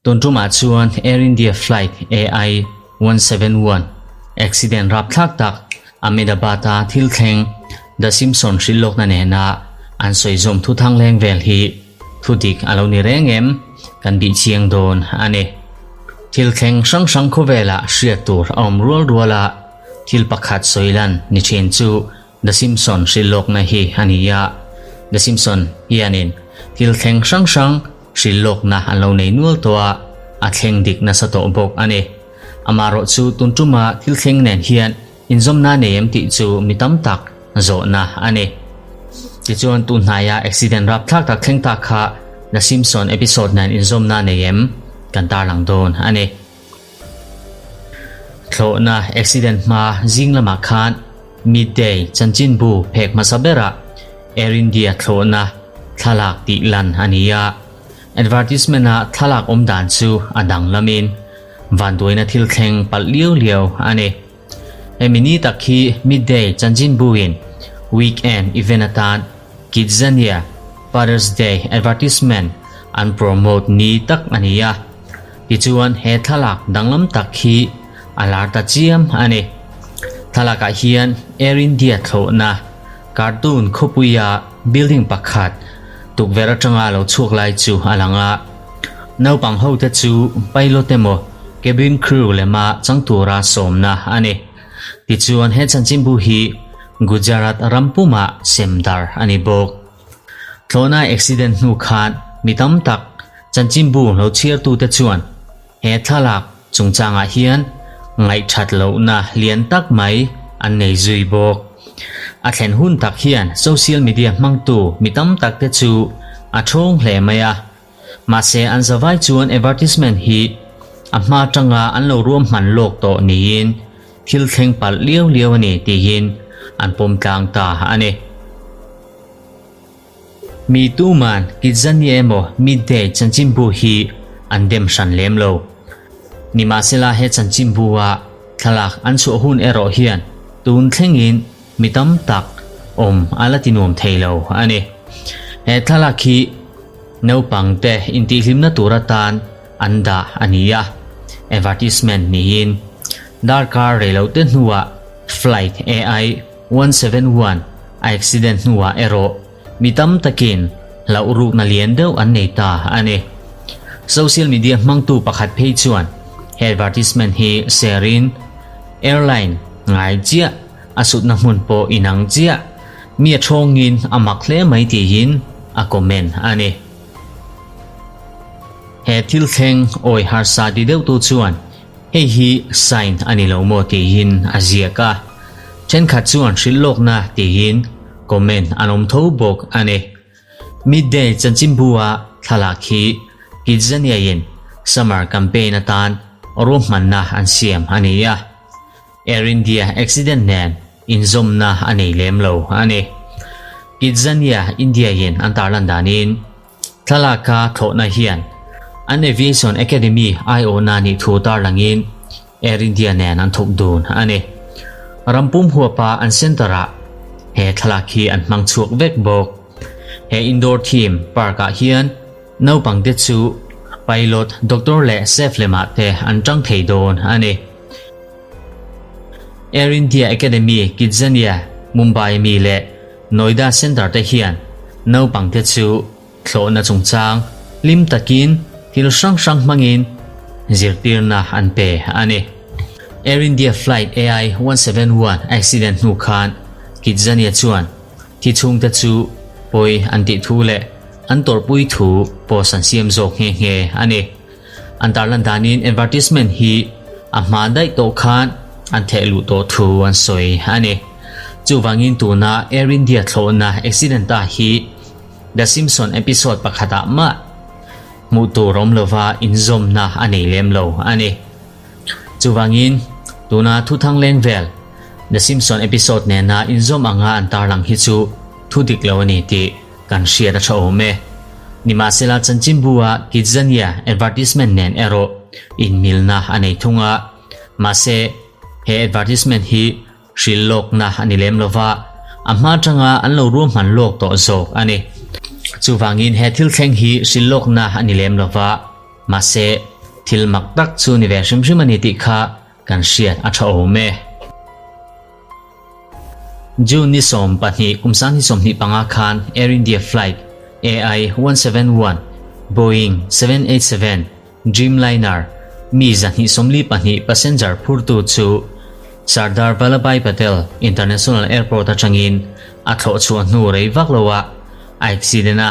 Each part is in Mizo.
Tun tumah chuan Air India Flight AI 171 accident rapthlak tak Ahmedabad-a thil thleng The Simpson hrilh lawkna nena an sawi zawm thu thang leng vel hi thu dik a lo ni reng em kan bih chiang dawn a ni. Thil thleng hrang hrang khawvelah hriat tur a awm rual rual a, thil pakhat sawi lan ni thin chu The Simpson hrilh lawkna hi a ni a. The Simpson hianin thil thleng hrang hrang hrilh lawkna an lo nei nual tawh a, a thleng dik nasa tawh bawk a ni. Amaherawh chu tun tuma thil thleng nen hian inzawmna nei em tih chu mi tam tak zawhna a ni. Tichuan tun hnaia accident rapthlak tak thleng tak kha The Simpson episode nen inzawmna nei em kan tarlang dawn a ni. Thlawhna accident hma zing lamah khan Midday chanchinbu phek hmasa berah Air India thlawhna thlalak tih lan a ni a. Advertisement-a thlalak awm dan chu a danglamin vanduaina thil thleng palh liau liau a ni. Hemi ni tak hi Midday chanchinbuin weekend event atan Kidzania Father's Day advertisement an promote ni tak a ni a. Tichuan he thlalak danglam tak hi a lar ta chiam a ni. Thlalakah hian Air India thlawhna cartoon khawpuia building pakhat tukverh atanga lo chhuak lai chu a lang a. Naupang hote chu pilot emaw cabin crew lema chang tura sawmna a ni. Tichuan he chanchinbu hi Gujarat ram pumah semdar a ni bawk. Thlawhna accident hnu khan mi tam tak chanchinbu lo chhiartute chuan he thlalak chungchangah hian ngaihthat lohna lian tak mai an nei zui bawk. A thlen hun tak hian social media hmangtu mi tam takte chu a thawng hle mai a. Mahse an zavai chuan advertisement hi a hma tanga an lo ruahman lawk tawh niin thil thleng palh liau liau a ni tihin an pawm tlang ta a ni. Mi tuman Kidzania emaw Midday chanchinbu hi an dem hran lem lo. Nimahsela he chanchinbu-a thlalak an chhuah hun erawh hian tun thlengin mi tam tak awm a la ti nuam thei lo a ni. He thlalak hi naupangte intihhlimna tur atan an dah a ni a, advertisement niin darkar reilote hnuah flight AI 171 a accident hnuah erawh mi tam takin hlauh rukna lian deuh an nei ta a ni. Social media hmangtu pakhat phei chuan he advertisement hi share in airline ngai chiah a sutna hmun pawh inang chiah mi a thawngin a mak hle mai tiin a comment a ni. He thil thleng awi harsa ti deuhtu chuan Hei hi sign a ni lo maw tiin a ziak a, thenkhat chuan hrilh lawkna tiin comment an awm tho bawk a ni. Midday chanchinbu-a thlalak hi Kidzania-in summer campaign atan ruahmanna an siam a ni a, Air India accident nen inzawmna a nei lem lo a ni. Kidzania India-in an tarlan danin, Thlalaka thlawhna hian an Aviation Academy aiawhna nih thu tarlangin Air India nen an thawk dun a ni. Rampum huapa an centre-ah he thlalak hi an hmang chhuak vek bawk. He indoor theme park-ah hian naupangte chu pilot, doctor leh chef lemah te an tang thei dawn a ni. Air India Academy Kidzania, Mumbai mi leh Noida Centre te hian naupangte chu thlawhna chungchang hlim takin thil hrang hrang hmangin zirtirna an pe a ni. Air India Flight AI 171 accident hnu khan Kidzania chuan thi chhungte chu pawi an tih thu leh an tawrhpui thu post an siam zawk nghe nghe a ni. An tarlan danin advertisement hi a hma daih tawh khan an theh luh tawh thu an sawi a ni. Chuvangin tuna Air India thlawhna accident ta hi The Simpson episode pakhatah mah hmuh tur awm lova inzawmna a nei lem lo a ni. Chuvangin tuna thuthang leng vel The Simpson episode nena inzawm anga an tarlang hi chu thu dik lo a ni tih Kan hriat a tha awm e. Nimahsela chanchinbu-a Kidzania advertisement nen erawh inmilna a nei thung a. Mahse, he advertisement hi hrilh lawkna a ni lem lova, a hma atanga an lo ruahman lawk tawh zawk a ni. Chuvangin he thil thleng hi hrilhlawkna a ni lem lova, mahse thil mak tak chu ni ve hrim hrim a ni tih kha kan hriat a tha awm e. June ni 12 kum 2025 khan Air India flight AI 171 Boeing 787 Dreamliner mi 242 passenger phurtu chu Sardar Vallabhbhai Patel International Airport atangin a thlawh chhuah hnu rei vak loah a accident a.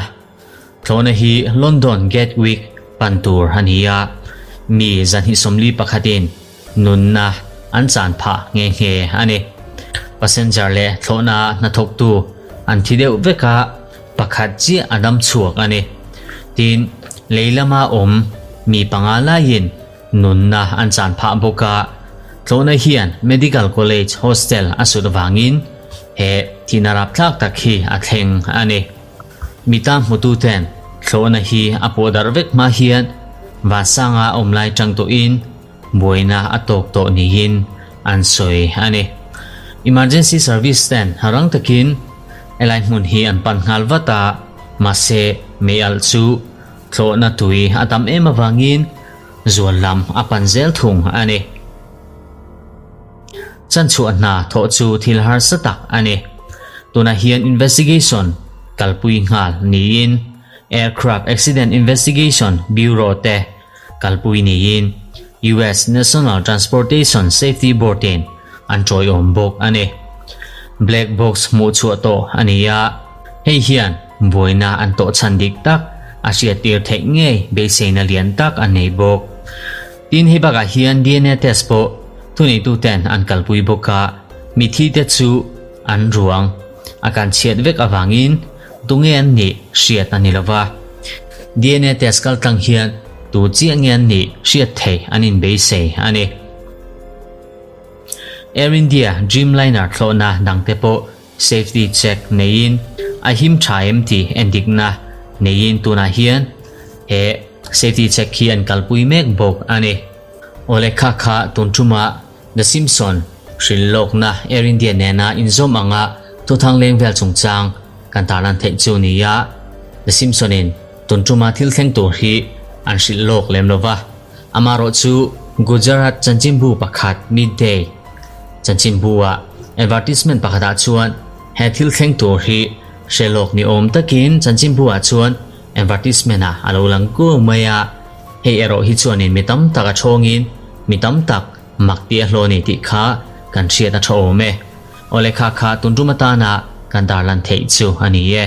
Thlawhna hi London Gatwick pan tur a ni a, mi 241 in nunna an chan phah nghe nghe a ni. Passenger leh thlawhna hnathawktu an thi deuh vek a, pakhat chiah a dam chhuak a ni. Tin, lei lama awm mi panga laiin nunna an chan phah bawk a, thlawhna hian Medical College Hostel a sut avangin he thihna rapthlak tak hi a thleng a ni. Mita hmututen thlawhna hi a pawh darh vek hma hian Vansanga awm lai tang tawhin buaina a tawk tawh niin an sawi a ni. Emergency service ten rang takin helai hmun hi an pan nghal vat a, mahse mei alh chu thlawhna tui a tam em avangin zual lam a pan zel thung a ni. Chanchhuah hna thawh chu thil harsa tak a ni. Tunah hian investigation kalpui nghal niin Aircraft Accident Investigation Bureau te kalpui niin US National Transportation Safety Board in an tawiawm bawk a ni. Black box hmuh chhuah tawh a ni a, hei hian buaina an tawh chhan dik tak a hriattir theih ngei beiseina lian tak a nei bawk. Tin hei bakah hian DNA test pawh thuneituten an kalpui bawk a, mithi te chu an ruang a kan chhiat vek avangin tunge an nih hriat a ni lova. DNA test kal tlang hian tu chiah nge an nih hriat theih an inbeisei a ni. Air India Dreamliner thlawhna dangte pawh Safety check neiin a him tha em tih endikna neiin tunah hian he safety check hi an kalpui mek bawk a ni. Awle kha kha tun tumah The Simpson hrilh lawkna Air India nena inzawm anga thuthang leng vel chungchang kan tarlan theih chu ni a, The Simpson in tun tuma thil thleng tur hi an hrilh lawk lem lova, amarawh chu Gujarat chanchinbu pakhat Midday Chanchinbu-ah advertisement pakhatah chuan he thil thleng tur hi hre lawk ni awm takin chanchinbu-ah chuan advertisement-ah a lo lang kuau mai a, hei erawh hi chuanin mi tam tak a chhawngin mi tam tak mak tih a hlawh a ni tih kha kan hriat a tha awm e. Aw lehkha kha tun tum atana kan darlan theih chu a ni e.